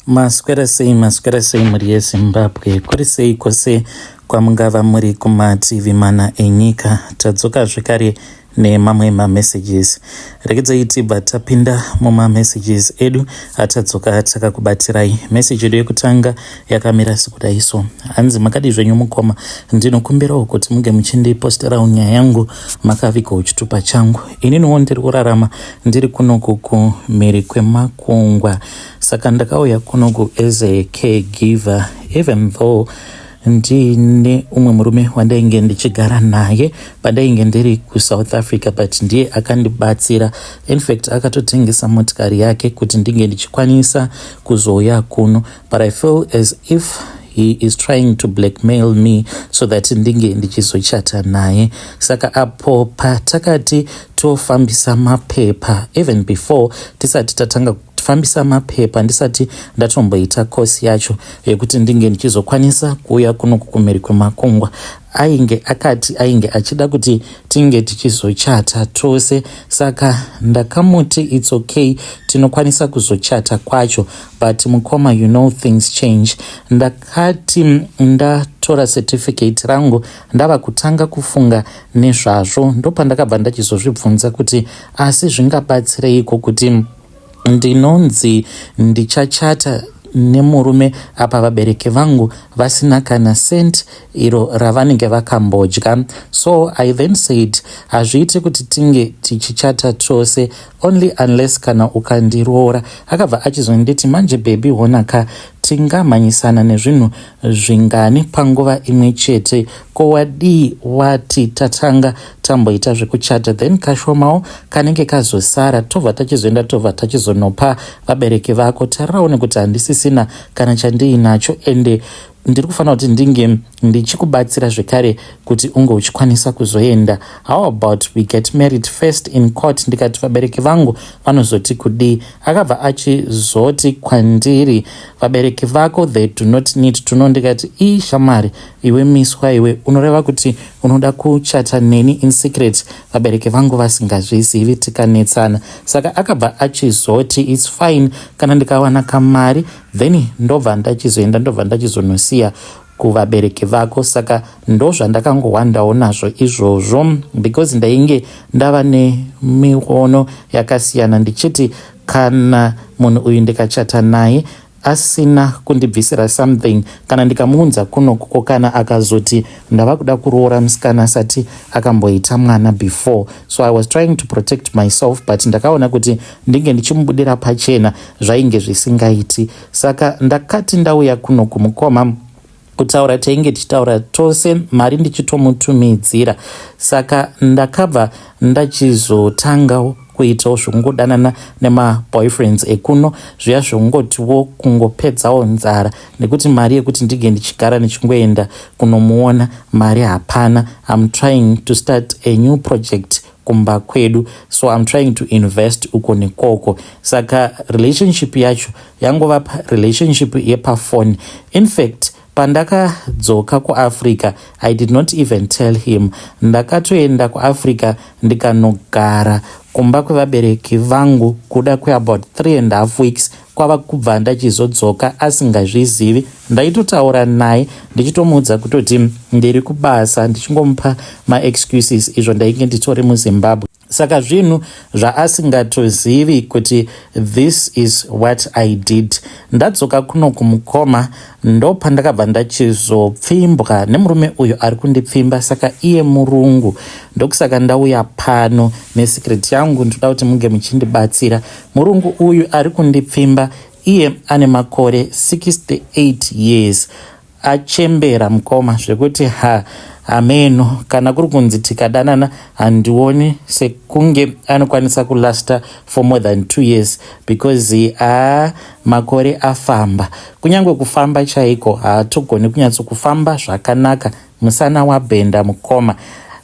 Maswera sei, maswera sei mhuri yeZimbabwe, kuri sei kwose kwamungava muri kumativi mana enyika. Tadzoka zvekare nemamwe mamessages. Regedzai tibva tapinda mumamessages edu atadzoka takakubatirai. Message yedu yekutanga yakamira sekudai so. Hanzi makadii zvenyu mukoma, ndinokumbirawo kuti munge muchindiposterawo nyaya yangu makavigawo chitupa changu. Ininiwo ndiri kurarama ndiri kunoku kumhiri kwemakungwa. Saka ndakauya kunoku as a caregiver even though ndiine umwe murume wandainge ndichigara naye pandainge ndiri kuSouth Africa, but ndiye akandibatsira. Infact akatotengesa motikari yake kuti ndinge ndichikwanisa kuzouya kuno, but I feel as if he is trying to blackmail me so that ndinge ndichizochata naye. Saka apo patakati tofambisa mapepa, even before tisati tatanga kufambisa mapepa, ndisati ndatomboita kosi yacho yekuti ndinge ndichizokwanisa kuuya kuno kumhiri kwemakungwa, ainge akati ainge achida kuti tinge tichizochata tose. Saka ndakamuti it's okay, tinokwanisa kuzochata kwacho, but mukoma, you know things change. Ndakati ndatora certificate rangu, ndava kutanga kufunga nezvazvo, ndopandakabva ndachizozvibvunza kuti asi zvingabatsireiko kuti ndinonzi ndichachata nemurume apa vabereki vangu vasina kana cent iro ravanenge vakambodya? So I then said hazviiti kuti tinge tichichata tose, only unless kana ukandiroora. Akabva achizonditi, manje baby, honaka, tingamhanyisana nezvinhu zvingani panguva imwe chete? Ko wadii wati tatanga tamboita zvekuchata, then kashomawo kanenge kazosara tobva tachizoenda, tobva tachizonopa vabereki vako. Tarirawo nekuti handisisina kana chandiinacho, ende ndiri kufanira kuti ndinge ndichikubatsira zvekare kuti unge uchikwanisa kuzoenda. How about we get married first in court? Ndikati vabereki vangu vanozoti kudii? Akabva achizoti kwandiri, vabereki vako, they do not need to know. Ndikati, ii shamwari, iwe miswa iwe, unoreva kuti unoda kuchata neni in secret, vabereki vangu vasingazvizivi? Tikanetsana. Saka akabva achizoti it's fine, kana ndikawana kamari then ndobva ndachizoenda, ndobva ndachizonosiya kuvabereki vako. Saka ndo zvandakangowandawo nazvo izvozvo, because ndainge ndava nemiono yakasiyana, ndichiti kana munhu uyu ndikachata naye asina kundibvisira something, kana ndikamuunza kunoko, kana akazoti ndava kuda kuroora musikana asati akamboita mwana before. So I was trying to protect myself, but ndakaona kuti ndinge ndichimubudira pachena zvainge zvisingaiti. Saka ndakati ndauya kuno kumukoma, kutaura tainge tichitaura tose, mari ndichitomutumidzira. Saka ndakabva ndachizotanga kuitawo zvokungodanana nemaboyfriends ekuno, zviya zvongotiwo kungopedzawo nzara, nekuti mari yekuti ndinge ndichigara ndichingoenda kunomuona, mari hapana. I'm trying to start a new project kumba kwedu, so I'm trying to invest uko nekoko. Saka relationship yacho yangova relationship yepafoni. In fact, pandakadzoka kuAfrica, I did not even tell him. Ndakatoenda kuAfrica, ndikanogara kumba kwevabereki vangu kuda kweabout 3.5 weeks, kwava kubva ndachizodzoka asingazvizivi. Ndaitotaura naye ndichitomuudza kutoti ndiri kubasa, ndichingomupa maexcuses, izvo ndainge nditori muZimbabwe. Saka zvinhu zvaasingatozivi kuti this is what I did. Ndadzoka kuno kumukoma, ndopandakabva ndachizopfimbwa nemurume uyu ari kundipfimba. Saka iye murungu, ndokusaka ndauya pano nesecret yangu. Ndoda kuti munge muchindibatsira. Murungu uyu ari kundipfimba, iye ane makore 68 years, achembera mukoma, zvekuti ha, hameno kana kuri kunzi tikadanana, handioni sekunge anokwanisa kulasta for more than 2 years, because aa, makore afamba. Kunyange kufamba chaiko haatogoni kunyatsokufamba zvakanaka, musana wabhenda mukoma.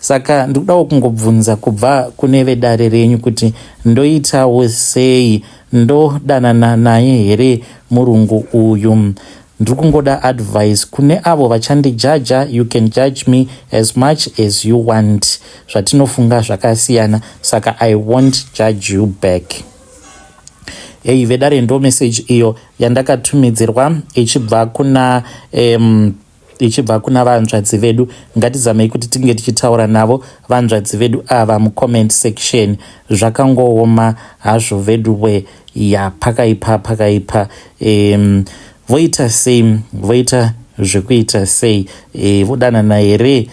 Saka ndikudawo kungobvunza kubva kune vedare renyu kuti ndoitawo sei? Ndodanana naye here murungu uyu? Ndiri kungoda advice. Kune avo vachandijaja, you can judge me as much as you want. Zvatinofunga zvakasiyana, saka I won't judge you back. Ei vedare, ndo message iyo yandakatumidzirwa ichibva kuna vanzvadzi vedu. Ngatizamei kuti tinge tichitaura navo vanzvadzi vedu ava mucomment section. Zvakangooma hazvo veduwe. Ya, pakaipa, pakaipa. Voita sei? Voita zvekuita sei? Vodanana here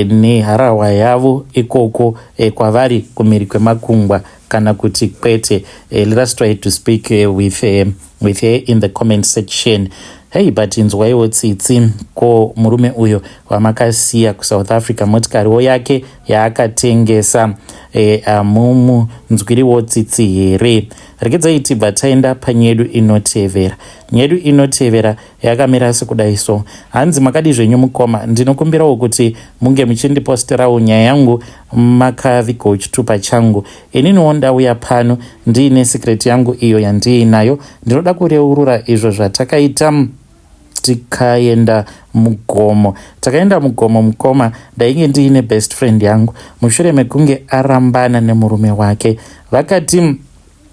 neharahwa yavo ikoko kwavari kumhiri kwemakungwa kana kuti kwete? Let us try to speak with her in the comment section. Hei, but inzwaiwo tsitsi. Ko murume uyo wamakasiya kuSouth Africa, motikariwo yake yaakatengesa, hamumunzwiriwo tsitsi here? Regedzai tibva taenda panyedu inotevera. Nyedu inotevera yakamira sekudai so. Hanzi, "Makadi zvenyu mukoma? Ndinokumbirawo kuti munge muchindiposterawo nyaya yangu makavigawo chitupa changu. Ininiwo ndauya pano ndiine secret yangu iyo yandiinayo. Ndinoda kureurura izvo zvatakaita tikaenda mugomo. Takaenda mugomo, mukoma. Ndainge ndiine best friend yangu. Mushure mekunge arambana nemurume wake, vakati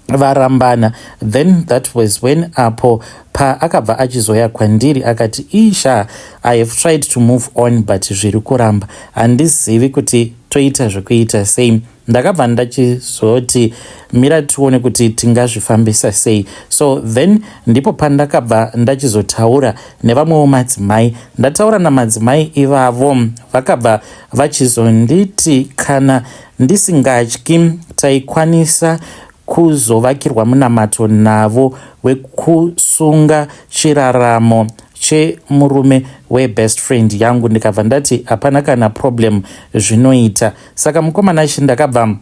varambana, then that was when apo paakabva achizoya kwandiri akati, 'Isha, I have tried to move on, but zviri kuramba. Handizivi kuti toita zvekuita sei.' Ndakabva ndachizoti, mira tione kuti tingazvifambisa sei. So then ndipo pandakabva ndachizotaura nevamwewo madzimai. Ndataura namadzimai ivavo, vakabva vachizonditi kana ndisingatyi, taikwanisa kuzovakirwa munamato navo wekusunga chiraramo chemurume webest friend yangu. Ndikabva ndati hapana kana problem, zvinoita. Saka mukomana chi, ndakabva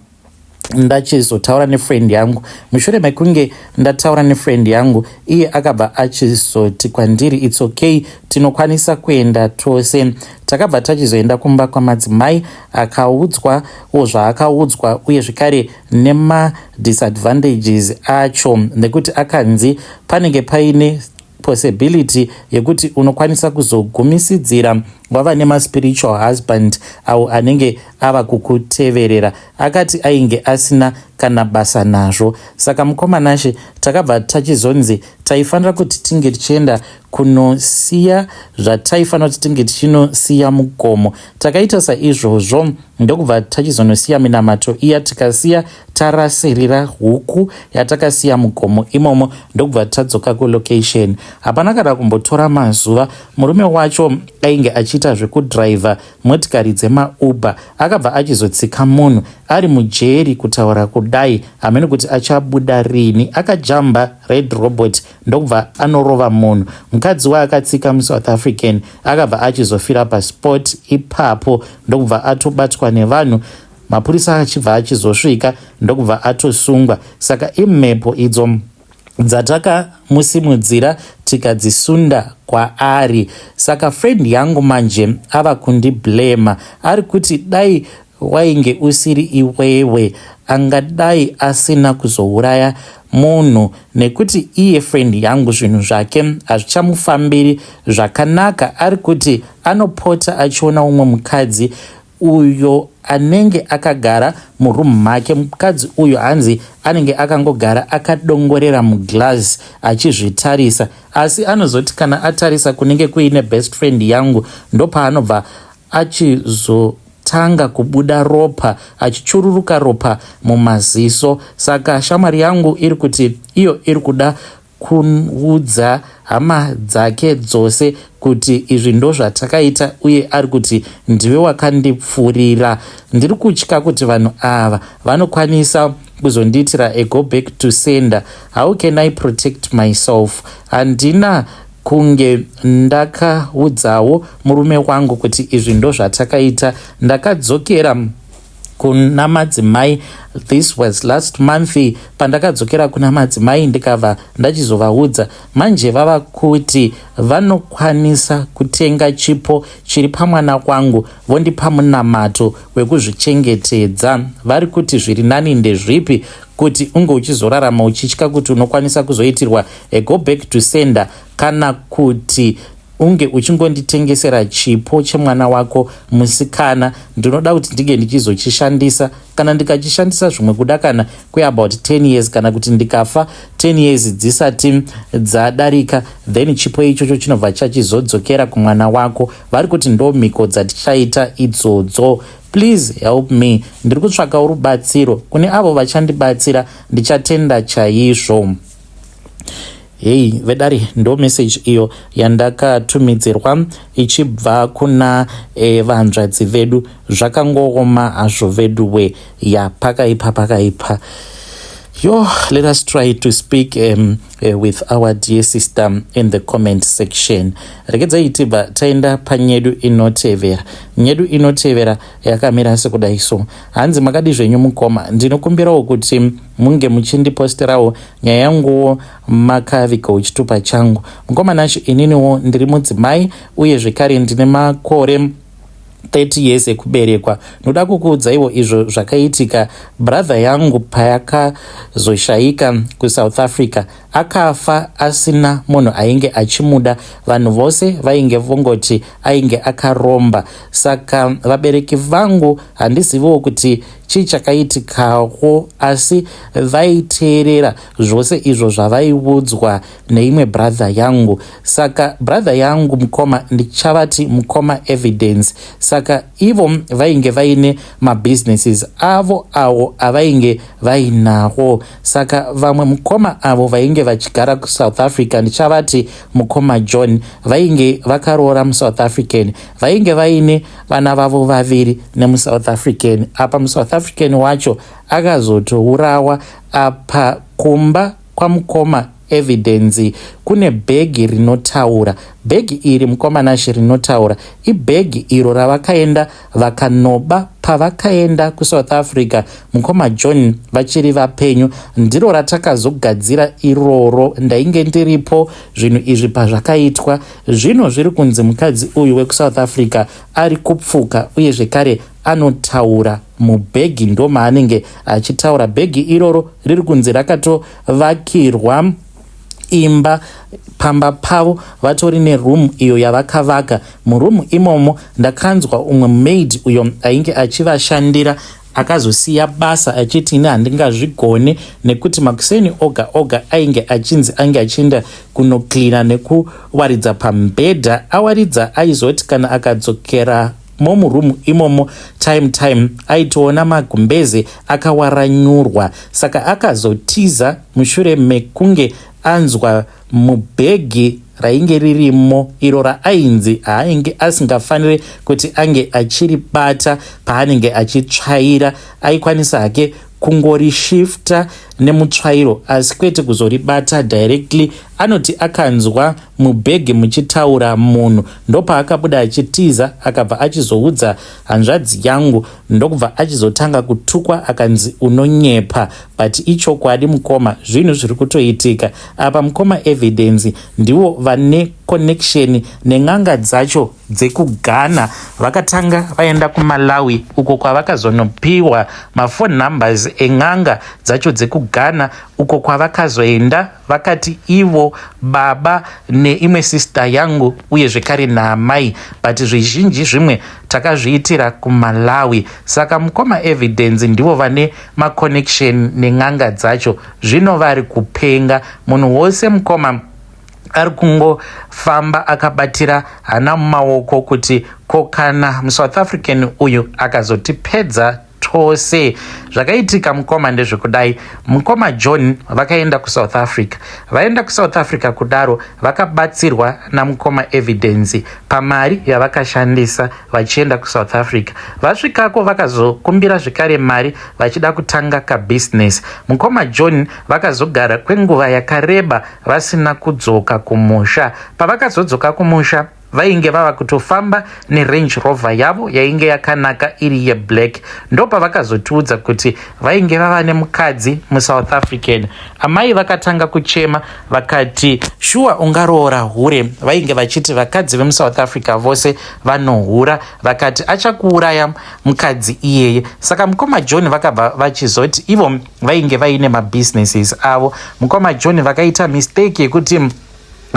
ndachizotaura nefriend yangu. Mushure mekunge ndataura nefriend yangu, iye akabva achizoti kwandiri, it's okay, tinokwanisa kuenda tose. Takabva tachizoenda kumba kwamadzimai, akaudzwawo zvaakaudzwa, uye zvekare nemadisadvantages acho, nekuti akanzi panenge paine possibility yekuti unokwanisa kuzogumisidzira wava nemaspiritual husband avo anenge ava kukuteverera. Akati ainge asina kana basa nazvo. Saka mukomanashe, takabva tachizonzi taifanira kuti tinge tichienda kunosiya zvataifanira kuti tinge tichinosiya mugomo. Takaita saizvozvo, ndokubva tachizonosiya minamato iya, tikasiya tarasirira huku yatakasiya mugomo imomo, ndokubva tadzoka kulocation. Hapana kana kumbotora mazuva, murume wacho ainge achiita zvekudhiraivha motikari dzemaUber akabva achizotsika munhu ari mujeri. Kutaura kudai, hamene kuti achabuda rini. Akajamba red robot, ndokubva anorova munhu. Mukadzi waakatsika, muSouth African, akabva achizofira paspot ipapo, ndokubva atobatwa nevanhu. Mapurisa achibva achizosvika, ndokubva atosungwa. Saka imhepo idzo dzatakamusimudzira, tikadzisunda kwaari. Saka friend yangu manje ava kundiblema. Ari kuti dai wainge usiri iwewe, angadai asina kuzouraya munhu, nekuti iye friend yangu zvinhu zvake hazvichamufambiri zvakanaka. Ari kuti anopota achiona umwe mukadzi uyo anenge akagara murumu make. Mukadzi uyu hanzi anenge akangogara akadongorera muglass achizvitarisa, asi anozoti kana atarisa kunenge kuine best friend yangu, ndopaanobva achizotanga kubuda ropa, achichururuka ropa mumaziso. Saka shamwari yangu iri kuti iyo iri kuda kuudza hama dzake dzose kuti izvi ndo zvatakaita, uye ari kuti ndiwe wakandipfurira. Ndiri kutya kuti vanhu ava vanokwanisa kuzondiitira a go back to sender. How can I protect myself? Handina kunge ndakaudzawo murume wangu kuti izvi ndo zvatakaita. Ndakadzokera kuna madzimai, this was last month pandakadzokera kuna madzimai, ndikabva ndachizovaudza. Manje vava kuti vanokwanisa kutenga chipo chiri pamwana wangu, vondipa munamato wekuzvichengetedza. Vari kuti zviri nani ndezvipi, kuti unge uchizorarama uchitya kuti unokwanisa kuzoitirwa a go back to sender, kana kuti Unge uchingonditengesera chipo chemwana wako musikana. Ndinoda kuti ndinge ndichizochishandisa. Kana ndikachishandisa zvimwe kuda kana kweabout 10 years, kana kuti ndikafa 10 years dzisati dzadarika, then chipo ichocho chinobva chachizodzokera kumwana wako. Vari kuti ndo mhiko dzatichaita idzodzo. Please help me, ndiri kutsvakawo rubatsiro. Kune avo vachandibatsira, ndichatenda chaizvo. Hei vedare, ndo message iyo yandakatumidzirwa ichibva kuna vanzvadzi vedu. Zvakangooma hazvo veduwe. Ya, pakaipa, pakaipa. Yo, let us try to speak with our dear sister in the comment section. Regedzai tibva taenda panyedu inotevera. Nyedu inotevera yakamira sekudai so. Hanzi, "Makadi zvenyu mukoma? Ndinokumbirawo kuti munge muchindiposterawo nyaya yanguwo makavigawo chitupa changu. Mukoma Nacho, ininiwo ndiri mudzimai uye zvekare ndine makore 30 years ekuberekwa. Ndoda kukuudzaiwo izvo zvakaitika brother yangu payakazoshayika kuSouth Africa. Akafa asina munhu ainge achimuda. Vanhu vose vainge vongoti ainge akaromba. Saka vabereki vangu, handiziviwo kuti chii chakaitikawo, asi vaiteerera zvose izvo zvavaiudzwa neimwe brother yangu. Saka brother yangu, mukoma, ndichavati mukoma Evidence. Saka ivo vainge vaine mabusinesses avo avo avainge vainawo. Saka vamwe mukoma avo vainge vachigara kuSouth Africa, ndichavati mukoma John, vainge vakaroora muSouth African. Vainge vaine vana vavo vaviri nemuSouth African. Apa muSouth African wacho akazotourawa. Apa kumba kwamukoma Evidence kune bhegi rinotaura. Bhegi iri, mukoma Nashe, rinotaura. Ibhegi iro ravakaenda vakanoba pavakaenda kuSouth Africa mukoma John vachiri vapenyu. Ndiro ratakazogadzira iroro. Ndainge ndiripo zvinhu izvi pazvakaitwa. Zvino zviri kunzi mukadzi uyu wekuSouth Africa ari kupfuka uye zvekare anotaura mubhegi. Ndo maanenge achitaura. Bhegi iroro riri kunzi rakatovakirwa imba pamba pavo. Vatori nerumu iyo yavakavaka. Murumu imomo ndakanzwa umwe maid uyo ainge achivashandira akazosiya basa achiti, 'Ini handingazvigone,' nekuti makuseni oga oga ainge achinzi ange achienda kunocleana nekuwaridza pamubhedha. Awaridza, aizoti kana akadzokera momurumu imomo, time time aitoona magumbeze akawaranyurwa. Saka akazotiza mushure mekunge anzwa mubhegi rainge ririmo, iro raainzi haainge asingafaniri kuti ange achiribata paanenge achitsvaira. Aikwanisa hake kungorishifta nemutsvairo, asi kwete kuzoribata directly. Anoti akanzwa mubhegi muchitaura munhu, ndopaakabuda achitiza. Akabva achizoudza hanzvadzi yangu, ndokubva achizotanga kutukwa, akanzi unonyepa. But ichokwadi mukoma, zvinhu zviri kutoitika apa. Mukoma Evidence ndivo vane connection nen'anga dzacho dzekuGhana. Vakatanga vaenda kuMalawi, uko kwavakazonopiwa maphone numbers en'anga dzacho dzekuGhana, uko kwavakazoenda vakati ivo baba neimwe sister yangu uye zvekare naamai. But zvizhinji zvimwe takazviitira kuMalawi. Saka mukoma Evidence ndivo vane maconnection nen'anga dzacho. Zvino vari kupenga. Munhu wose, mukoma, ari kungofamba akabatira hana mumaoko kuti ko kana muSouth African uyu akazotipedza tose? Zvakaitika, mukoma, ndezvekudai. Mukoma John vakaenda kuSouth Africa. Vaenda kuSouth Africa kudaro, vakabatsirwa namukoma Evidence pamari yavakashandisa vachienda kuSouth Africa. Vasvikako, vakazokumbira zvekare mari vachida kutanga kabhizinesi. Mukoma John vakazogara kwenguva yakareba vasina kudzoka kumusha. Pavakazodzoka kumusha, vainge vava kutofamba neRange Rover yavo yainge yakanaka iri yeblack. Ndopavakazotiudza kuti vainge vava nemukadzi muSouth African. Amai vakatanga kuchema, vakati, "Shuwa ungaroora hure?" Vainge vachiti vakadzi vemuSouth Africa vose vanohura. Vakati achakuuraya mukadzi iyeye. Saka mukoma John vakabva vachizoti ivo vainge vaine mabusinesses avo. Mukoma John vakaita mistake yekuti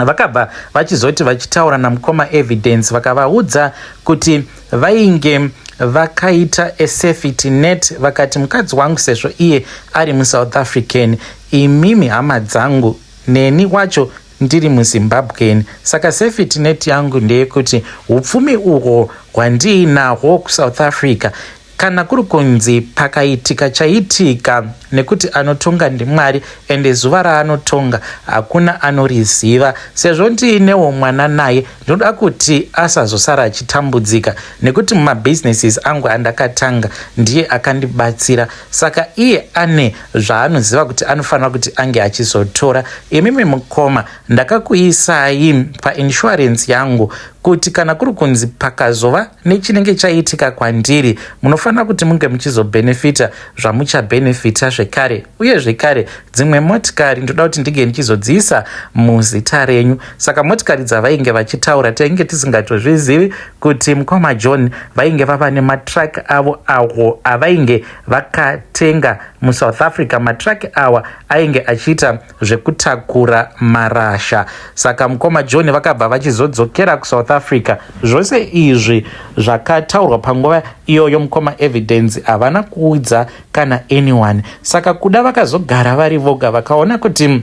Vakabva vachizoti vachitaura namukoma Evidence, vakavaudza kuti vainge vakaita a safety net. Vakati mukadzi wangu sezvo iye ari muSouth African, imimi hama dzangu, neni wacho ndiri muZimbabwean, saka safety net yangu ndeyekuti upfumi uhwo hwandiinahwo kuSouth Africa, kana kuri kunzi pakaitika chaitika, nekuti anotonga ndiMwari, ende zuva raanotonga hakuna anoriziva, sezvo ndiinewo mwana naye, ndinoda kuti asazosara achitambudzika, nekuti mumabhizinesis angu andakatanga ndiye akandibatsira. Saka iye ane zvaanoziva kuti anofanira kuti ange achizotora. Imimi mukoma, ndakakuisai painsurance yangu kuti kana kuri kunzi pakazova nechinenge chaitika kwandiri, munofanira kuti munge muchizobhenefita zvamuchabhenefita zvekare. Uye zvekare dzimwe motikari ndoda kuti ndinge ndichizodziisa muzita renyu. Saka motikari dzavainge vachitaura tainge tisingatozvizivi kuti mukoma John vainge vava nematruck avo awo avainge vakatenga muSouth Africa. Matruck awa ainge achiita zvekutakura marasha. Saka mukoma John vakabva vachizodzokera kuSouth Africa. Zvose izvi zvakataurwa panguva iyoyo, mukoma Evidence havana kuudza kana anyone. Saka kuda vakazogara vari voga, vakaona kuti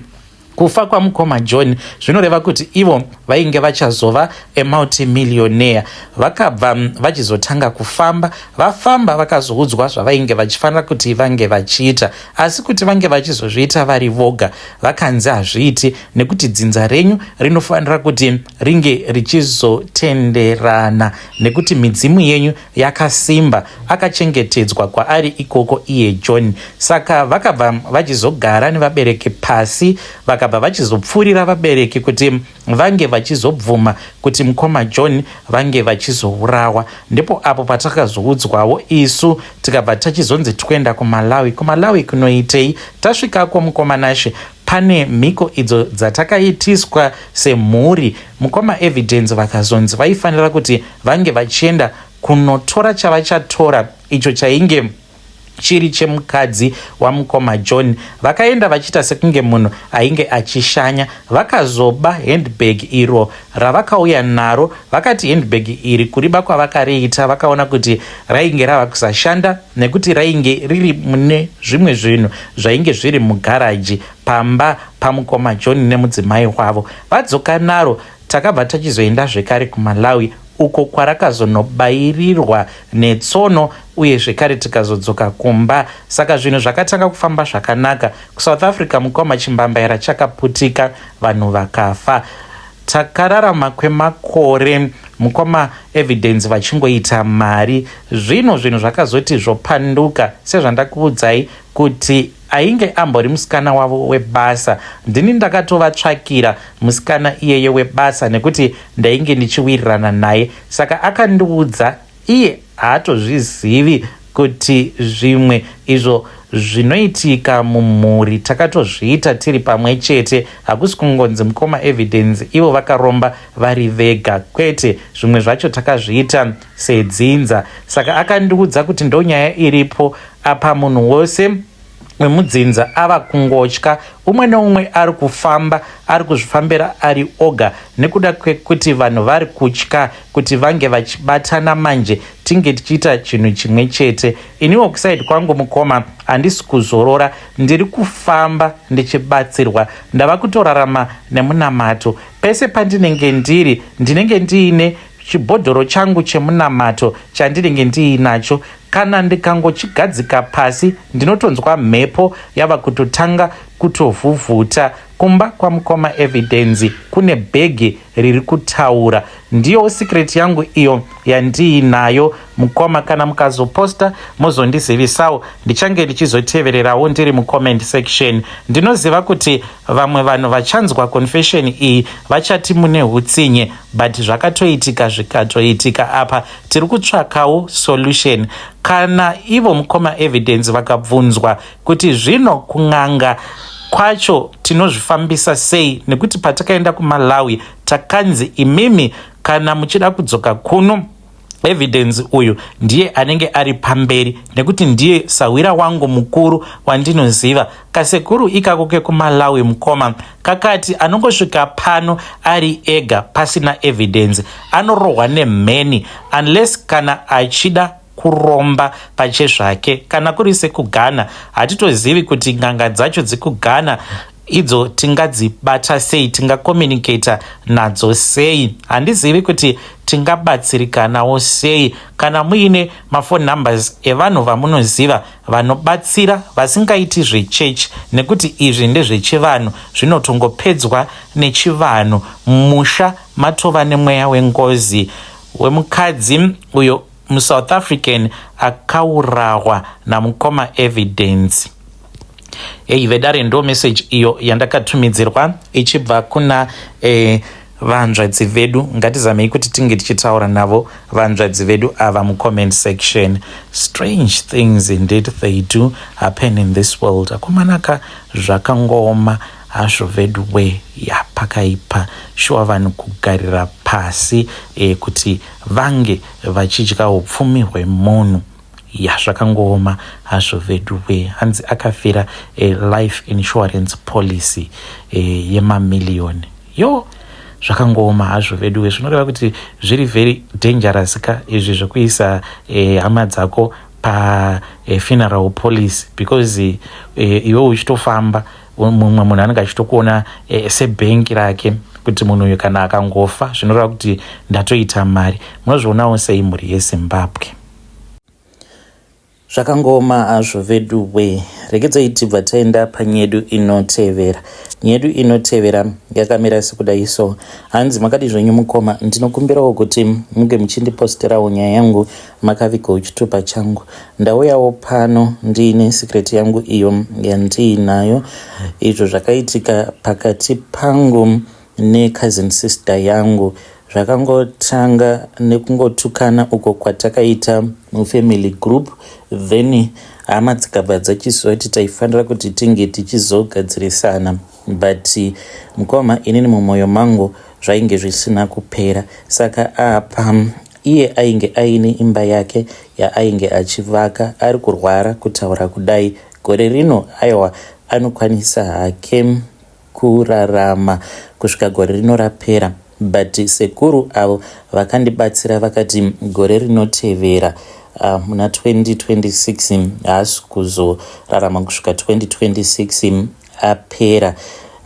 kufa kwamukoma John zvinoreva kuti ivo vainge vachazova emultimillionaire. Vakabva vachizotanga kufamba. Vafamba, vakazoudzwa zvavainge vachifanira kuti vange vachiita, asi kuti vange vachizozviita vari voga, vakanzi hazviiti, nekuti dzinza renyu rinofanira kuti ringe richizotenderana, nekuti midzimu yenyu yakasimba, akachengetedzwa kwaari ikoko iye John. Saka vakabva vachizogara nevabereki pasi, vakabva vachizopfuurira vabereki kuti vange vachizobvuma kuti mukoma John vange vachizourawa. Ndipo apo patakazoudzwawo isu, tikabva tachizonzi tikuenda kuMalawi. KuMalawi kunoitei? Tasvikako, mukoma Nashe, pane mhiko idzo dzatakaitiswa semhuri. Mukoma Evidence vakazonzi vaifanira kuti vange vachienda kunotora chavachatora, icho chainge chiri chemukadzi wamukoma John. Vakaenda vachiita sekunge munhu ainge achishanya. Vakazoba handbag iro ravakauya naro. Vakati handbag iri, kuriba kwavakariita, vakaona kuti rainge rava kusashanda, nekuti rainge riri mune zvimwe zvinhu zvainge zviri mugaraji pamba pamukoma John nemudzimai wavo. Vadzoka naro, takabva tachizoenda zvekare kuMalawi, uko kwarakazonobayirirwa netsono, uye zvekare tikazodzoka kumba. Saka zvinhu zvakatanga kufamba zvakanaka. KuSouth Africa, mukoma, chimbambaira chakaputika, vanhu vakafa. Takararama kwemakore, mukoma Evidence vachingoita mari. Zvino zvinhu zvakazoti zvopanduka, sezvandakuudzai kuti ainge ambori musikana wavo webasa, ndini ndakatovatsvakira musikana iyeye webasa, nekuti ndainge ndichiwirirana naye. Saka akandiudza, iye haatozvizivi kuti zvimwe izvo zvinoitika mumhuri takatozviita tiri pamwe chete. Hakusi kungonzi mukoma Evidence ivo vakaromba vari vega, kwete, zvimwe zvacho takazviita sedzinza. Saka akandiudza kuti ndonyaya iripo apa, munhu wose wemudzinza ava kungotya, umwe neumwe ari kufamba, ari kuzvifambira ari oga, nekuda kwekuti vanhu vari kutya kuti vange vachibatana manje tinge tichiita chinhu chimwe chete. Iniwo kusaidi kwangu, mukoma, handisi kuzorora, ndiri kufamba ndichibatsirwa. Ndava kutorarama nemunamato. Pese pandinenge ndiri, ndinenge ndiine chibhodhoro changu chemunamato chandinenge ndiinacho. Kana ndikangochigadzika pasi, ndinotonzwa mhepo yava kutotanga kutovhuvhuta. Kumba kwamukoma Evidence kune bhegi riri kutaura. Ndiyo secret yangu iyo yandiinayo, mukoma. Kana mukazoposta, mozondizivisawo, ndichange ndichizotevererawo ndiri mucomment section. Ndinoziva kuti vamwe vanhu vachanzwa confession iyi vachati mune utsinye, but zvakatoitika, zvikatoitika. Apa tiri kutsvakawo solution. Kana ivo mukoma Evidence vakabvunzwa kuti zvino kun'anga kwacho tinozvifambisa sei, nekuti patakaenda kuMalawi takanzi imimi kana muchida kudzoka kuno Evidence uyu ndiye anenge ari pamberi nekuti ndiye sahwira wangu mukuru wandinoziva. Kasekuru ikako kekuMalawi mukoma kakati anongosvika pano ari ega pasina Evidence anorohwa nemheni unless kana achida kuromba pachezvake. Kana kuri sekuGhana, hatitozivi kuti n'anga dzacho dzekuGhana idzo tingadzibata sei, tingacommunicata nadzo sei. Handizivi kuti tingabatsirikanawo sei. Kana muine maphone numbers evanhu vamunoziva vanobatsira vasingaiti zvechechi, nekuti izvi ndezvechivanhu, zvinotongopedzwa nechivanhu. Musha matova nemweya wengozi wemukadzi uyo muSouth African akaurawa namukoma Evidence. Ei vedare, ndo message iyo yandakatumidzirwa ichibva kuna vanzvadzi vedu. Ngatizamei kuti tinge tichitaura navo vanzvadzi vedu ava mucomment section. Strange things indeed, they do happen in this world. Akomanaka, zvakangooma hazvo vedu we. Ya, pakaipa shuwa, vanhu kugarira pasi kuti vange vachidya upfumi hwemunhu. Ya, zvakangooma hazvo vedu we. Hanzi akafira life insurance policy yemamiliyoni. Yo, zvakangooma hazvo vedu we. Zvinoreva kuti zviri very dangerous ka izvi zvekuisa hama dzako pafuneral policy, because iwe uchitofamba, mumwe munhu anenge achitokuona sebhengi rake kuti munhu uyu kana akangofa zvinoreva kuti ndatoita mari. Munozvionawo sei, mhuri yeZimbabwe? Zvakangooma hazvo vedu we. Regedzai tibva taenda panyedu inotevera. Nyedu inotevera yakamira sekudai so. Hanzi, "Makadi zvenyu mukoma? Ndinokumbirawo kuti munge muchindiposterawo nyaya yangu makavigawo chitupa changu. Ndauyawo pano ndiine secret yangu iyo yandiinayo, izvo zvakaitika pakati pangu necousin sister yangu. Zvakangotanga nekungotukana uko kwatakaita mufamily group, then hama dzikabva dzachizoti taifanira kuti tinge tichizogadzirisana. But mukoma, inini mumwoyo mangu zvainge zvisina kupera. Saka apa iye ainge aine imba yake yaainge achivaka, ari kurwara. Kutaura kudai, gore rino aiwa, anokwanisa hake kurarama kusvika gore rino rapera, but sekuru avo vakandibatsira vakati gore rinotevera, muna 2026, haasi kuzorarama kusvika 2026 apera,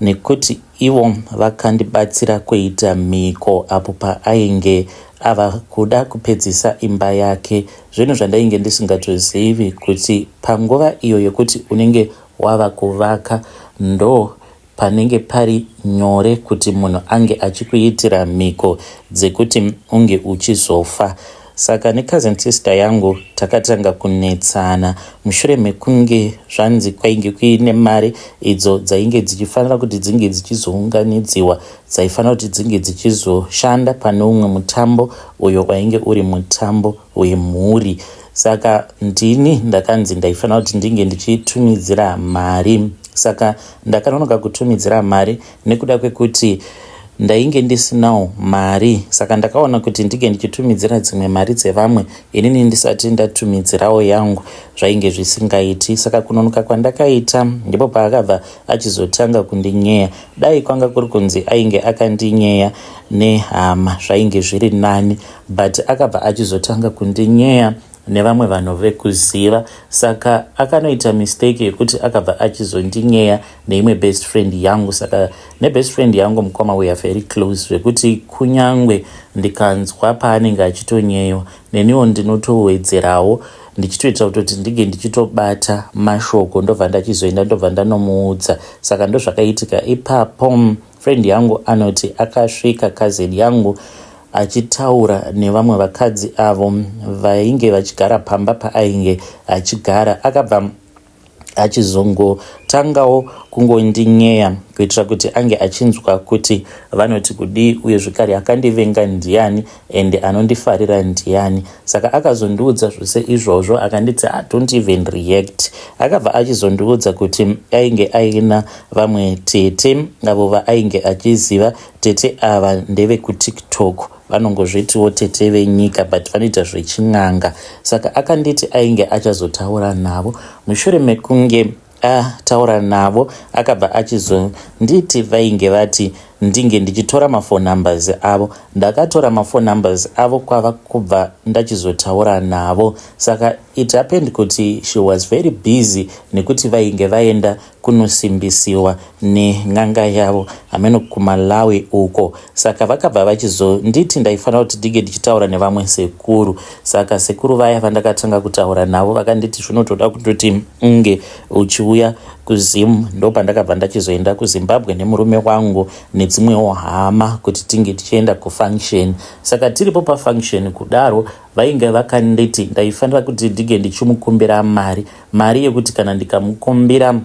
nekuti ivo vakandibatsira kuita mhiko apo paainge ava kuda kupedzisa imba yake. Zvinhu zvandainge ndisingatozivi kuti panguva iyo yekuti unenge wava kuvaka ndo panenge pari nyore kuti munhu ange achikuitira mhiko dzekuti unge uchizofa. Saka necousin sister yangu takatanga kunetsana mushure mekunge zvanzi kwainge kuine mari idzo dzainge dzichifanira kuti dzinge dzichizounganidziwa, dzaifanira kuti dzinge dzichizoshanda pane umwe mutambo uyo wainge uri mutambo wemhuri. Saka ndini ndakanzi ndaifanira kuti ndinge ndichitumidzira mari. Saka ndakanonoka kutumidzira mari nekuda kwekuti ndainge ndisinawo mari. Saka ndakaona kuti ndinge ndichitumidzira dzimwe mari dzevamwe inini ndisati ndatumidzirawo yangu zvainge zvisingaiti. Saka kunonoka kwandakaita ndipo paakabva achizotanga kundinyeya. Dai kwanga kuri kunzi ainge akandinyeya nehama zvainge zviri nani, but akabva achizotanga kundinyeya nevamwe vanhu vekuziva. Saka akanoita mistake yekuti akabva achizondinyeya neimwe best friend yangu. Saka nebest friend yangu, mukoma, we are very close, zvekuti kunyangwe ndikanzwa paanenge achitonyeyiwa, neniwo ndinotowedzerawo ndichitoita kutoti ndinge ndichitobata mashoko, ndobva ndachizoenda, ndobva ndanomuudza. Saka ndozvakaitika ipapo. Friend yangu anoti akasvika cousin yangu achitaura nevamwe vakadzi avo vainge vachigara pamba paainge achigara. Akabva achizongotangawo kungondinyeya kuitira kuti ange achinzwa kuti vanoti kudii, uye zvekare akandivenga ndiani ende anondifarira ndiani. Saka akazondiudza zvose izvozvo, akanditi, "Ah, don't even react." Akabva achizondiudza kuti ainge aina vamwe tete avo vaainge achiziva. Tete ava ndevekuTikTok. Vanongozvitiwo tete venyika but vanoita zvechin'anga. Saka akanditi ainge achazotaura navo mushure mekunge ataura navo akabva achizonditi vainge vati ndinge ndichitora maphone numbers avo. Ndakatora maphone numbers avo kwava kubva ndachizotaura navo. Saka it happened kuti she was very busy nekuti vainge vaenda kunosimbisiwa nen'anga yavo hameno kuMalawi uko. Saka vakabva vachizonditi ndaifanira kuti ndinge ndichitaura nevamwe sekuru. Saka sekuru vaya vandakatanga kutaura navo vakanditi zvinotoda kutoti unge uchiuya kuZim. Ndopandakabva ndachizoenda kuZimbabwe nemurume wangu nedzimwewo hama kuti tinge tichienda kufunction. Saka tiripo pafunction kudaro vainge vakanditi ndaifanira kuti ndinge ndichimukumbira mari, mari yekuti kana ndikamukumbira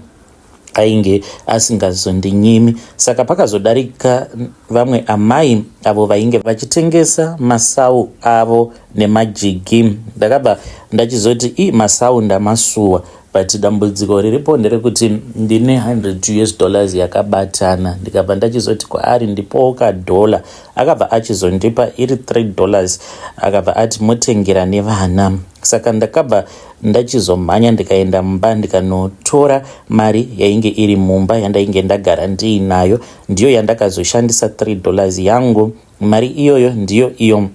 ainge asingazondinyimi. Saka pakazodarika vamwe amai avo vainge vachitengesa masau avo nemajigi. Ndakabva ndachizoti i masau ndamasuwa, but dambudziko riripo nderekuti ndine 100 US dollars yakabatana. Ndikabva ndachizoti kwaari ndipowo kadhola. Akabva achizondipa iri 3 dollars, akabva ati motengera nevana. Saka ndakabva ndachizomhanya ndikaenda mumba ndikanotora mari yainge iri mumba yandainge ndagara ndiinayo. Ndiyo yandakazoshandisa 3 dollars yangu. Mari iyoyo ndiyo iyo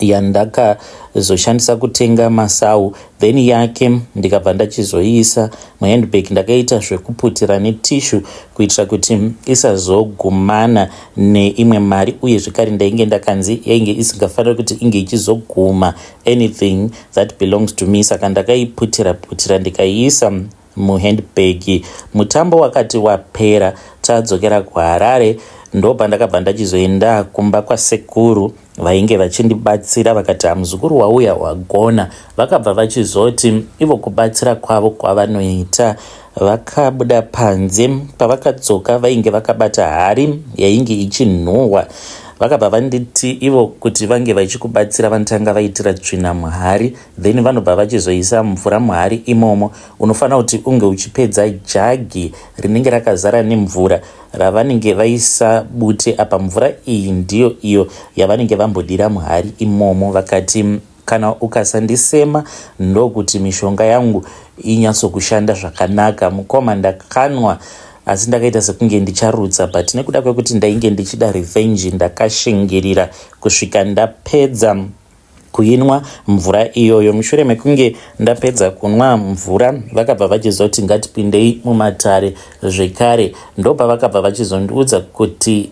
yandakazoshandisa kutenga masau, then yake ndikabva ndachizoiisa muhandbag. Ndakaita zvekuputira netissue kuitira kuti isazogumana neimwe mari, uye zvekare ndainge ndakanzi yainge isingafaniri kuti inge ichizoguma anything that belongs to me. Saka ndakaiputira putira ndikaiisa muhandbag. Mutambo wakati wapera tadzokera kuHarare, ndopandakabva ndachizoenda kumba kwasekuru vainge vachindibatsira. Vakati, "Hamuzukuru wauya wagona." Vakabva vachizoti ivo kubatsira kwavo kwavanoita, vakabuda panze. Pavakadzoka vainge vakabata hari yainge ichinhuhwa. Vakabva vanditi ivo kuti vange vachikubatsira vanotanga vaitira tsvina muhari, then vanobva vachizoisa mvura muhari imomo. Unofanira kuti unge uchipedza jagi rinenge rakazara nemvura ravanenge vaisa bute apa. Mvura iyi ndiyo iyo yavanenge vambodira muhari imomo. Vakati kana ukasandisema ndokuti mishonga yangu inyatsokushanda zvakanaka. Mukoma, ndakanwa asi ndakaita sekunge ndicharutsa, but nekuda kwekuti ndainge ndichida revenge ndakashingirira kusvika ndapedza kuinwa mvura iyoyo. Mushure mekunge ndapedza kunwa mvura, vakabva vachizoti ngatipindei mumatare zvekare. Ndopavakabva vachizondiudza kuti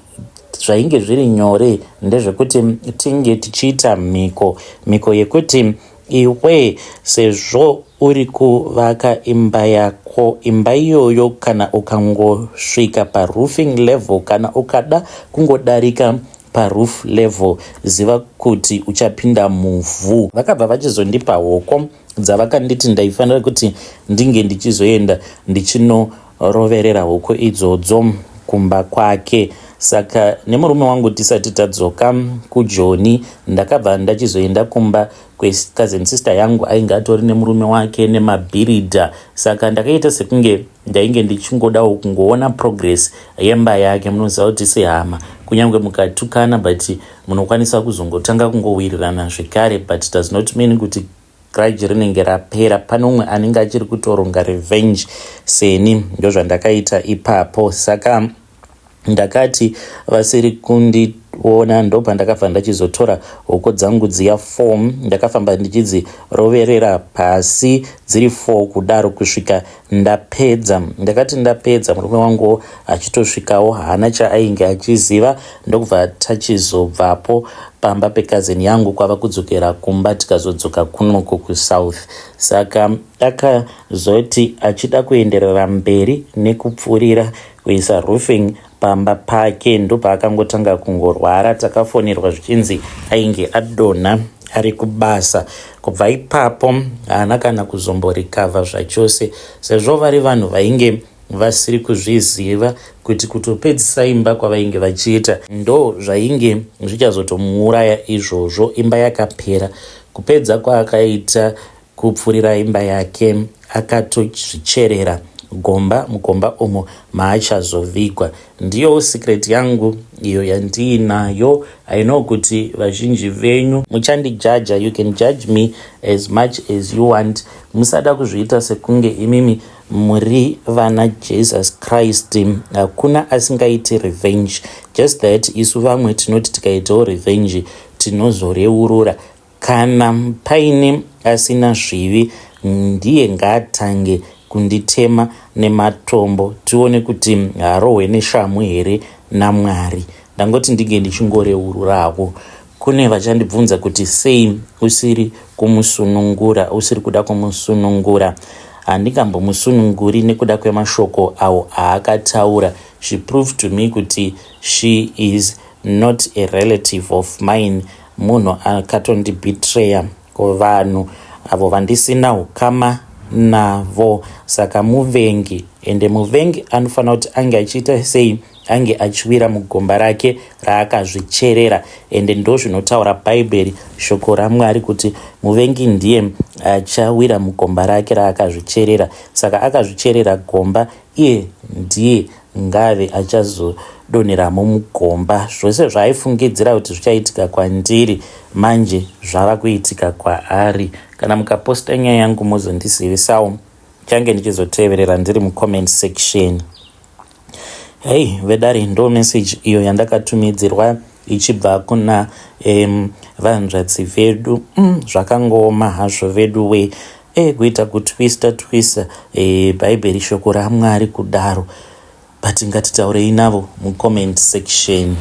zvainge zviri nyore ndezvekuti tinge tichiita mhiko, mhiko yekuti iwe sezvo uri kuvaka imba yako, imba iyoyo kana ukangosvika paroofing level, kana ukada kungodarika paroof level, ziva kuti uchapinda muvhu. Vakabva vachizondipa hoko dzavakanditi ndaifanira kuti ndinge ndichizoenda ndichinoroverera hoko idzodzo kumba kwake. Saka nemurume wangu tisati tadzoka kuJoni, ndakabva ndachizoenda kumba kwecousin sister yangu ainge atori nemurume wake nemabhiridha. Saka ndakaita sekunge ndainge ndichingodawo kungoona progress yemba yake. Munoziva kuti sehama kunyange mukatukana, but munokwanisa kuzongotanga kungowirirana zvekare, but does not mean kuti grudge rinenge rapera. Pane umwe anenge achiri kutoronga revenge. Seni ndozvandakaita ipapo. Saka ndakati vasiri kundiona, ndopandakabva ndachizotora hoko dzangu dziya 4. Ndakafamba ndichidziroverera pasi dziri 4 kudaro kusvika ndapedza. Ndakati ndapedza, murume wangu achitosvikawo, haana chaainge achiziva. Ndokubva tachizobvapo pamba pecousin yangu kwava kudzokera kumba, tikazodzoka kunoko kuSouth. Saka akazoti achida kuenderera mberi nekupfuurira kuisa roofing pamba pake, ndopaakangotanga kungorwara. Takafonerwa zvichinzi ainge adonha ari kubasa. Kubva ipapo haana kana kuzomborecover zvachose, sezvo vari vanhu vainge vasiri kuzviziva kuti kutopedzisa imba kwavainge vachiita ndo zvainge zvichazotomuuraya izvozvo. Imba yakapera kupedza kwaakaita kupfurira imba yake, akatozvicherera gomba mugomba umo maachazovigwa. Ndiyo secret yangu iyo yandiinayo. I know kuti vazhinji venyu muchandijaja. You can judge me as much as you want. Musada kuzviita sekunge imimi muri vana Jesus Christ. Hakuna asingaiti revenge, just that isu vamwe tinoti tikaitawo revenge tinozoreurura. Kana paine asina zvivi, ndiye ngaatange kunditema nematombo, tione kuti harohwe neshamhu here naMwari. Ndangoti ndinge ndichingoreururawo. Kune vachandibvunza kuti sei usiri kumusunungura, usiri kuda kumusunungura. Handingambomusununguri nekuda kwemashoko awo aakataura. She proved to me kuti she is not a relative of mine. Munhu akatondibetreya kuvanhu avo vandisina ukama navo, saka muvengi. Ende muvengi anofanira kuti ange achiita sei? Ange achiwira mugomba rake raakazvicherera. Ende ndo zvinotaura Bhaibheri, shoko raMwari, kuti muvengi ndiye achawira mugomba rake raakazvicherera. Saka akazvicherera gomba, iye ndiye ngave achazodonheramo mugomba. Zvose zvaaifungidzira kuti zvichaitika kwandiri, manje zvava kuitika kwaari. Kana mukaposta nyaya yangu, mozondizivisawo, change ndichizoteverera ndiri mucomment section. Hei vedare, ndo message iyo yandakatumidzirwa ichibva kuna vanzvadzi vedu. Zvakangooma hazvo vedu we. Kuita kutwista twista Bhaibheri, shoko raMwari kudaro. But ngatitaurei navo mucomment section.